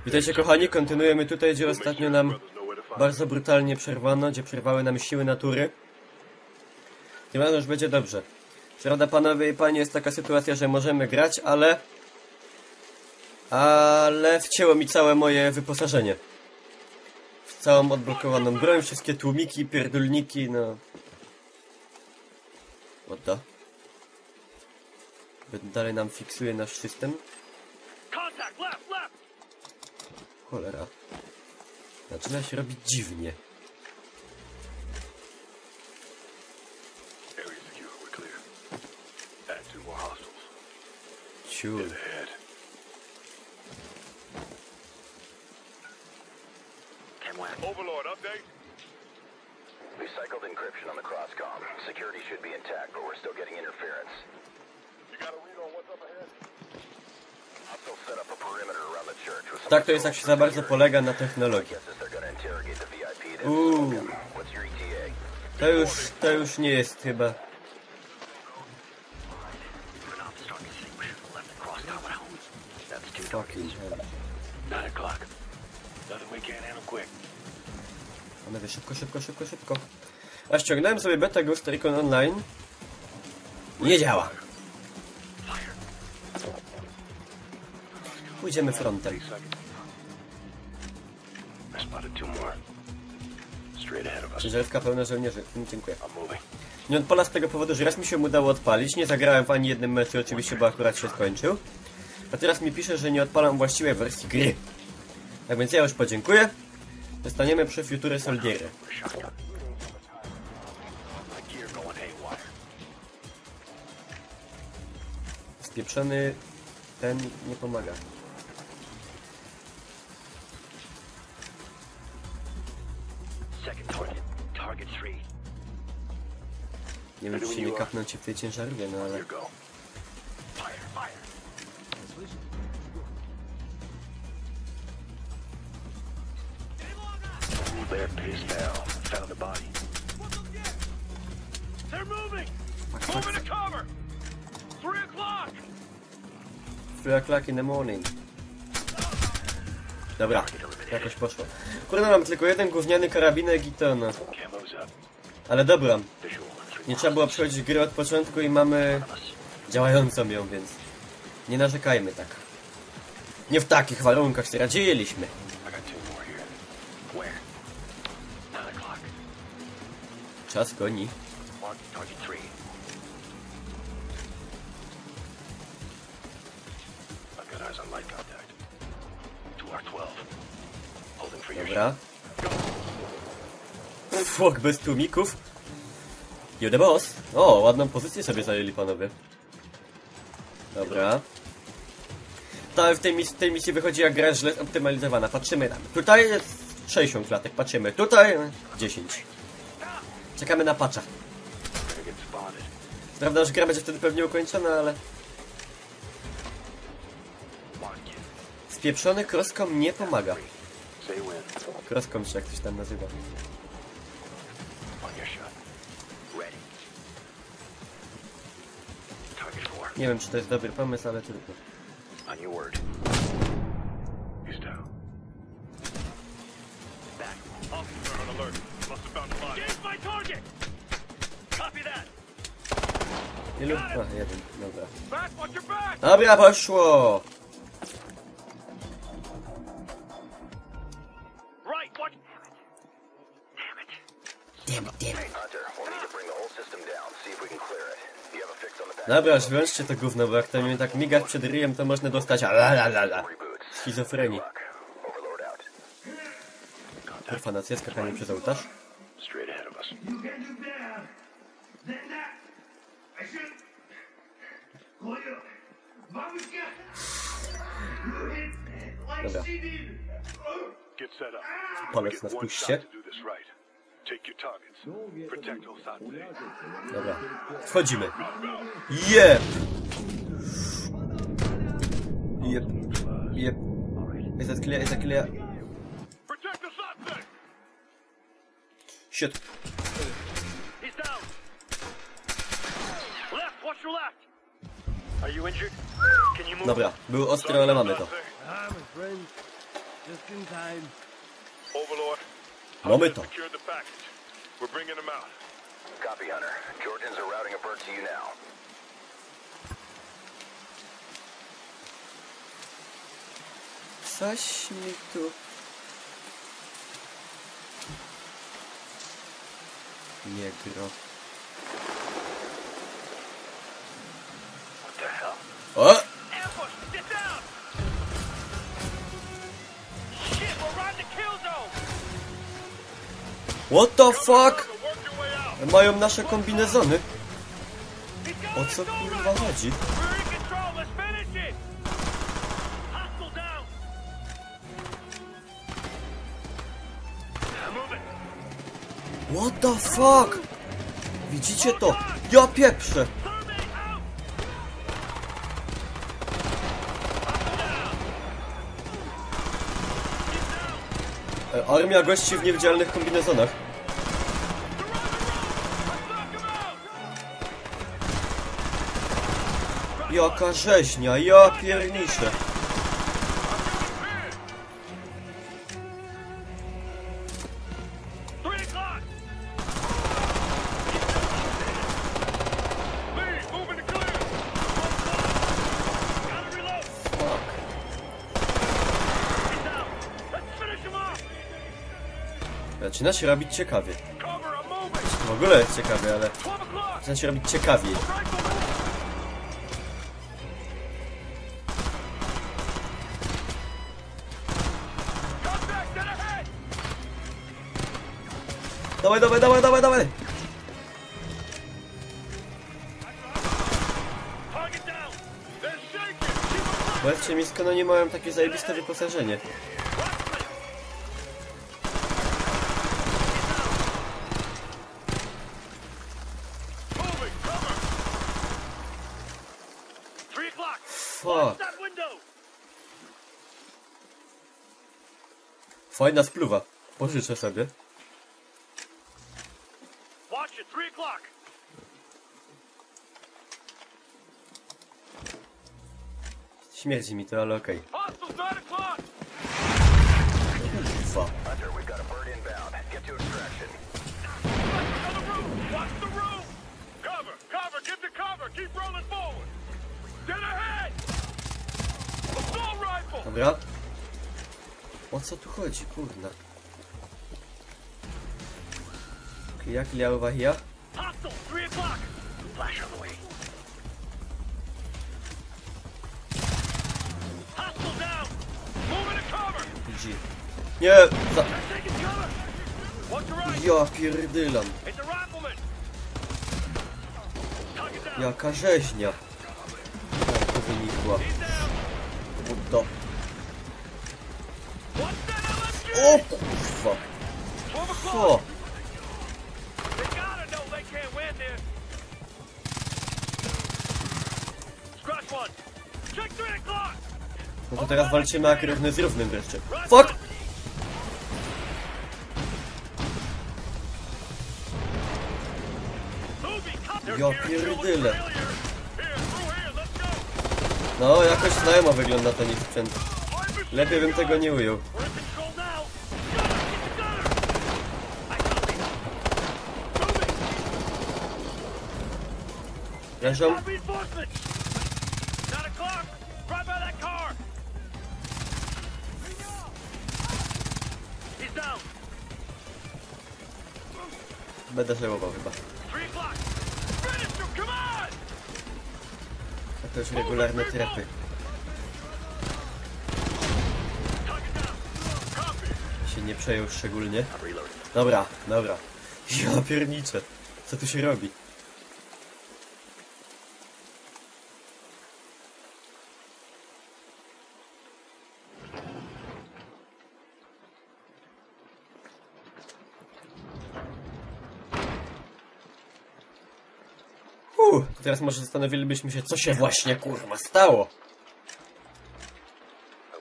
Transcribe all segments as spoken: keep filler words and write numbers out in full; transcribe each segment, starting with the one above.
Witajcie, kochani, kontynuujemy tutaj, gdzie ostatnio nam bardzo brutalnie przerwano, gdzie przerwały nam siły natury. Tym razem już będzie dobrze. Co prawda, panowie i panie, jest taka sytuacja, że możemy grać, ale... Ale wcięło mi całe moje wyposażenie. W całą odblokowaną broń, wszystkie tłumiki, pierdolniki, no. What the? Dalej nam fiksuje nasz system. Cholera. Zaczyna się robić dziwnie. Area secure. We're clear. Add two more hostiles. Sure. Dead ahead. Overlord, update? We cycled encryption on the crosscom. Security should be intact, but we're still getting interference. You got a read on what's up ahead? Hostile set up a perimeter around the church with some... Tak to jest, jak się za bardzo polega na technologii. Guess they're gonna interrogate the V I P then. Uuu. What's your E T A? To już, to już nie jest chyba. Fucking hell. Nine o'clock. Nothing we can't handle quick. Panowie, szybko, szybko, szybko, szybko. A ściągnąłem sobie betę Ghost Recon Online. Nie działa. Pójdziemy frontem. I spotted two more. Straight ahead of us. Ciężarówka pełna żołnierzi. Mm, dziękuję. I'm moving. Nie odpala z tego powodu, że raz mi się udało odpalić, nie zagrałem w ani jednym meczu, oczywiście, bo akurat się skończył. A teraz mi pisze, że nie odpalam właściwej wersji gry. Tak więc ja już podziękuję. Zostaniemy przy Future Soldier. Spieprzony ten nie pomaga. Second target. Target three. Nie wiem, czy się nie kapnął ci w tej ciężarwie, no ale... Here go. Fire, fire. They're pissed now. Found a body. They're moving! Move into cover! Three o'clock! Three o'clock in the morning. Dobra, jakoś poszło. Kurde, mam tylko jeden gówniany karabinek i to, no. Camo's up. Ale dobra. Nie trzeba było przechodzić gry od początku i mamy działającą ją, więc nie narzekajmy tak. Nie w takich warunkach sobie radziliśmy. I got two more here. Where? Nine o'clock. Czas goni. Mark target three. I've got eyes on light contact. Two R twelve. Holding for your... Dobra. Fuck, bez tłumików. You're the boss. O, ładną pozycję sobie zajęli panowie. Dobra. Ta, w tej, mis tej misji wychodzi, jak gra źle zoptymalizowana. Patrzymy tam. Tutaj jest sześćdziesiąt klatek, patrzymy. Tutaj dziesięć. Czekamy na patcha. Prawda, że gra będzie wtedy pewnie ukończona, ale... Spieprzony crosscom nie pomaga. Say when. Crosscom, czy jak to się tam nazywa. On your shot. Ready. Target four. Nie wiem, czy to jest dobry pomysł, ale trudno. On your word. He's down. Back. Officer on alert. Must have found a body. Engage my target! Copy that! Ilu? A, jeden, dobra. Back, watch your back! Dobra, poszło! Right, watch... Damn it, damn it. Hunter, we'll need to bring the whole system down, see if we can clear it. You have a fix on the back. Dobra, już wyłączcie to gówno, bo jak to mi tak miga przed ryjem, to można dostać a la la la la. Schizofrenię. Overlord out. Kurwa, na skakanie przez ołtarz. Straight ahead of us. Dobra. Palec na wpuśćcie. Dobra. Wchodzimy. Jep. Jep. Jep. Is that clear? Is that clear? Shit. He's down. Left, watch your left. Are you injured? Can you move? Dobra, był ostry, ale mamy to. Ah, my friend. Just in time. Overlord. Mamy to. Secured the package. We're bringing them out. Copy, Hunter. Georgians are routing a bird to you now. Coś mi tu nie gra. What the hell? O! Ambush! Get down! Shit, we're riding the kill zone! What the fuck? Mają nasze kombinezony. O co kurwa chodzi? What the fuck? Widzicie to? Ja pieprzę! E, armia gości w niewidzialnych kombinezonach. Jaka rzeźnia, ja pierniczę. Fuck. Zaczyna się robić ciekawie. W ogóle jest ciekawie, ale zaczyna się robić ciekawiej. Dawaj, dawaj, dawaj, dawaj, dawaj! Powiedzcie mi, skąd oni mają takie zajebiste wyposażenie? Fuck. Fajna spluwa. Pożyczę sobie. Śmierdzi mi to, ale okej. Kurwa. Hunter, we've got a bird inbound. Get to extraction. Cover! Cover! Get to cover! Keep rolling forward! Dead ahead! Assault rifle! Dobra. O co tu chodzi, kurna? Okej, jak liałowa hia? Hostile, three o'clock! Flash on the way. Hostile down! Moving to cover! Widzi. Nie! Za... Taking cover! Watch your right! Ja pierdylam. It's a rifleman! Jaka rzeźnia. Tak to wynikło. What the... O kurwa! Co? No to teraz walczymy jak równy z równym wreszcie. Fuck! Ja pierdyle. No, jakoś znajomo wygląda ten ich sprzęt. Lepiej bym tego nie ujął. Leżą. Będę żałował chyba. A to już regularne trepy. Się nie przejął szczególnie. Dobra, dobra. Ja pierniczę. Co tu się robi? Uuu, to teraz może zastanowilibyśmy się, co się właśnie, kurwa, stało.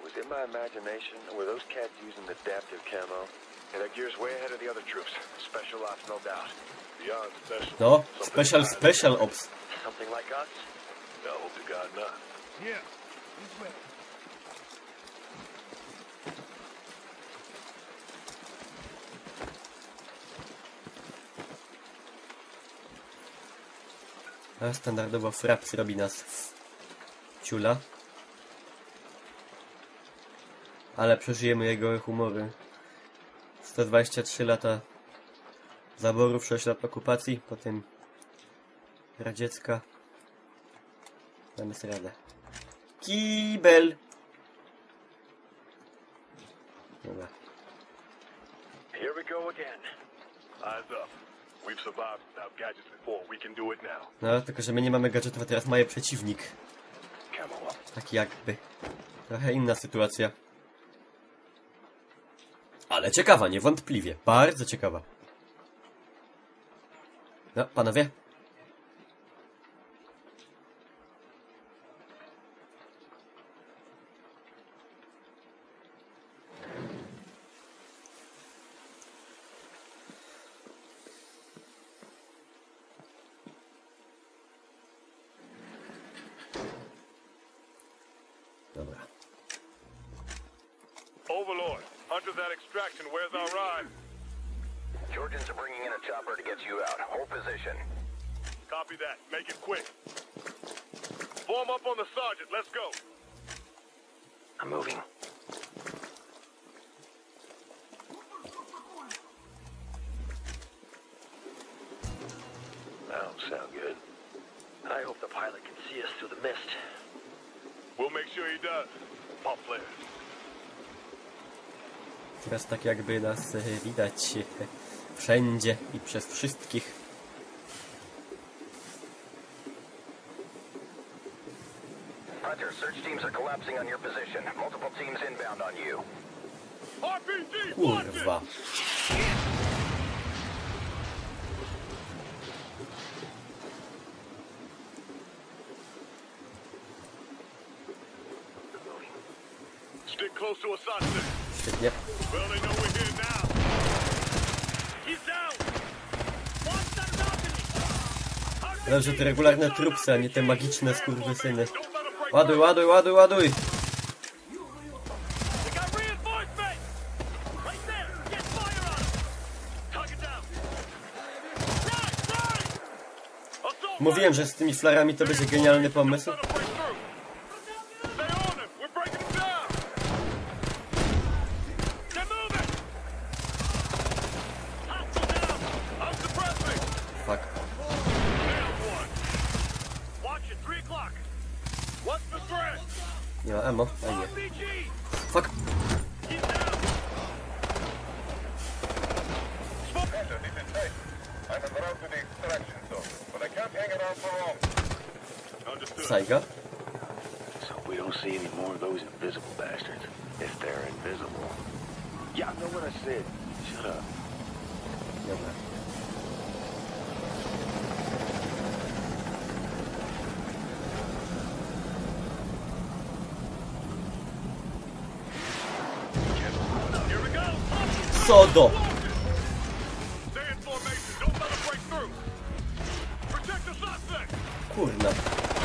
Was it my imagination, or were those cats using adaptive camo? That gear's way ahead of the other troops. Special ops, no doubt. Beyond special. No, special, special ops. Something like us? No, hope to God not. Yeah. This way. A standardowo Fraps robi nas w ciula. Ale przeżyjemy jego humory. Sto dwadzieścia trzy lata zaborów, sześć lat okupacji, potem radziecka. Damy sobie radę. Kibel! Dobra. Here we go again. Eyes up. We've survived without gadgets before. We can do it now. No, tylko że my nie mamy gadżetów, a teraz ma je przeciwnik. Come on. Tak jakby. Trochę inna sytuacja. Ale ciekawa, niewątpliwie. Bardzo ciekawa. No, panowie. Dobra. Overlord, Hunter's at Extraction. Where's our ride? Georgians are bringing in a chopper to get you out. Hold position. Copy that. Make it quick. Form up on the sergeant. Let's go. I'm moving. That don't sound good. I hope the pilot can see us through the mist. We'll make sure he does. Pop flares. Teraz tak jakby nas, e, widać, e, wszędzie i przez wszystkich. Hunter, search teams are collapsing on your position. Multiple teams inbound on you. R P G, watch it! Kurwa. Stick close to Asante. Świetnie. Well, they know we're here now. He's down. Dobrze, te regularne trupsy, a nie te magiczne skurwysyny. Ładuj, ładuj, ładuj, ładuj! They got reinforcements! Right there! Get fire on 'em! Target down! Right, right! Assault Mówiłem, że z tymi flarami to będzie genialny pomysł. Stay on him! We're breaking him down! They're moving! Hostile down! I'm suppressing! Fuck. Down one! Watch it, three o'clock! What's the threat? Nie ma ammo, fajnie. R P G! Fuck. Hunter, this is Tyson. I'm en route to the extraction zone, but I can't hang around for long. Understood. Saiga? So we don't see any more of those invisible bastards. If they're invisible. Y'all know what I said. Shut up. Dobra. Here we go! Co do? Stay in formation. Don't let 'em break through. Protect the suspect. Kurna.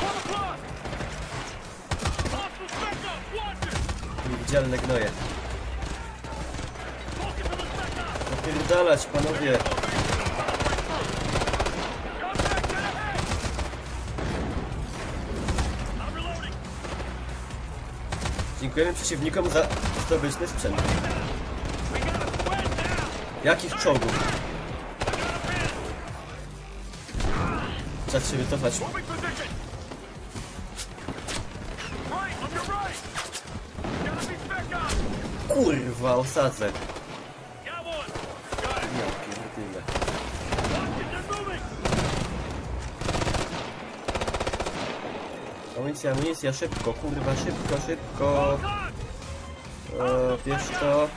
One o'clock. Hostiles back up. Watch it. Niewidzialne gnoje. Focus on the back up. Napierdalać, panowie. Contact ahead. I'm reloading. Dziękujemy przeciwnikom za zdobyczny sprzęt. Jakich czołgów? Trzeba się wycofać. Kurwa, osadzę. Ja pierdolę. Amunicja, amunicja, szybko, kurwa, szybko, szybko. E, bierz to.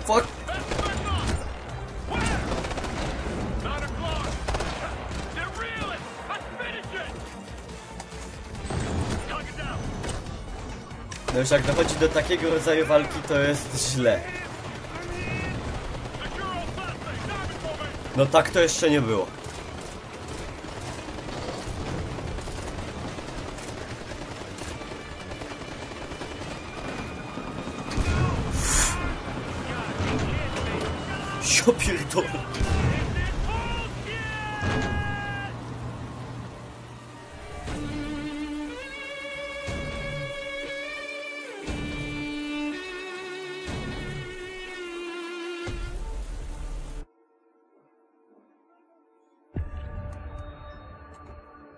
Fuck! No już jak dochodzi do takiego rodzaju walki, to jest źle. No tak to jeszcze nie było. Ja pierdolę.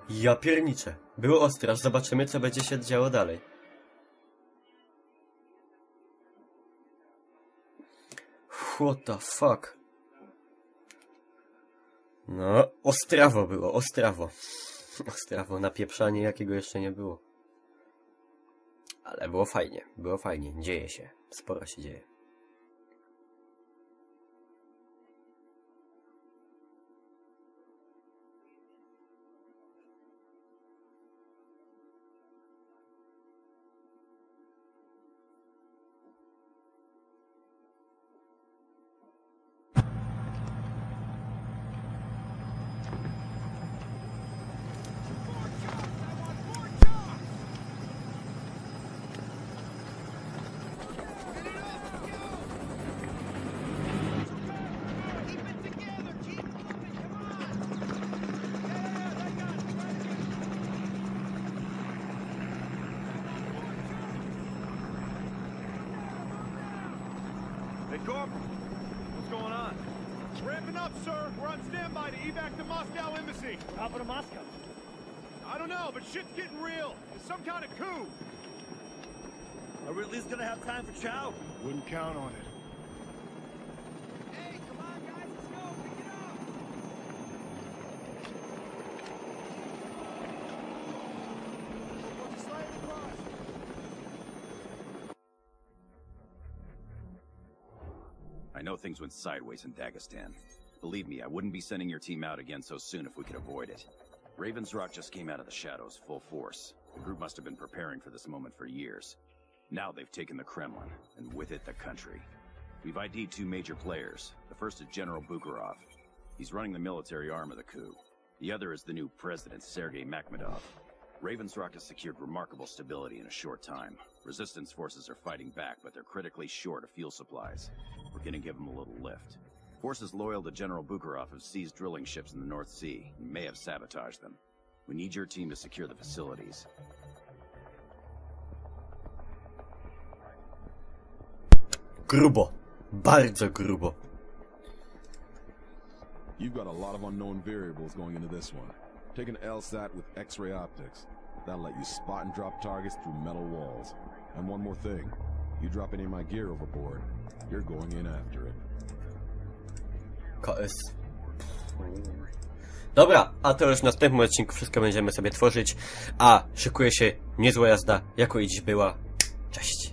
Ja pierniczę. Było ostro, zobaczymy, co będzie się działo dalej. What the fuck? No, ostrawo było, ostrawo. Ostrawo, napieprzanie, jakiego jeszcze nie było. Ale było fajnie, było fajnie, dzieje się, sporo się dzieje. Hey, Corporal. What's going on? It's ramping up, sir. We're on standby to evac the Moscow embassy. What happened to Moscow? I don't know, but shit's getting real. It's some kind of coup. Are we at least gonna have time for chow? Wouldn't count on it. Hey, come on, guys, let's go. Pick it up. Just slide it across. I know things went sideways in Dagestan. Believe me, I wouldn't be sending your team out again so soon if we could avoid it. Raven's Rock just came out of the shadows, full force. The group must have been preparing for this moment for years. Now they've taken the Kremlin, and with it, the country. We've ID'd two major players. The first is General Bukharov. He's running the military arm of the coup. The other is the new president, Sergei Makhmudov. Raven's Rock has secured remarkable stability in a short time. Resistance forces are fighting back, but they're critically short of fuel supplies. We're gonna give them a little lift. Forces loyal to General Bukharov have seized drilling ships in the North Sea and may have sabotaged them. We need your team to secure the facilities. Grubo. Bardzo grubo. You've got a lot of unknown variables going into this one. Take an LSAT with X-ray optics. That'll let you spot and drop targets through metal walls. And one more thing. You drop any of my gear overboard, you're going in after it. K S. Dobra, a to już w następnym odcinku wszystko będziemy sobie tworzyć, a szykuje się niezła jazda, jako i dziś była. Cześć.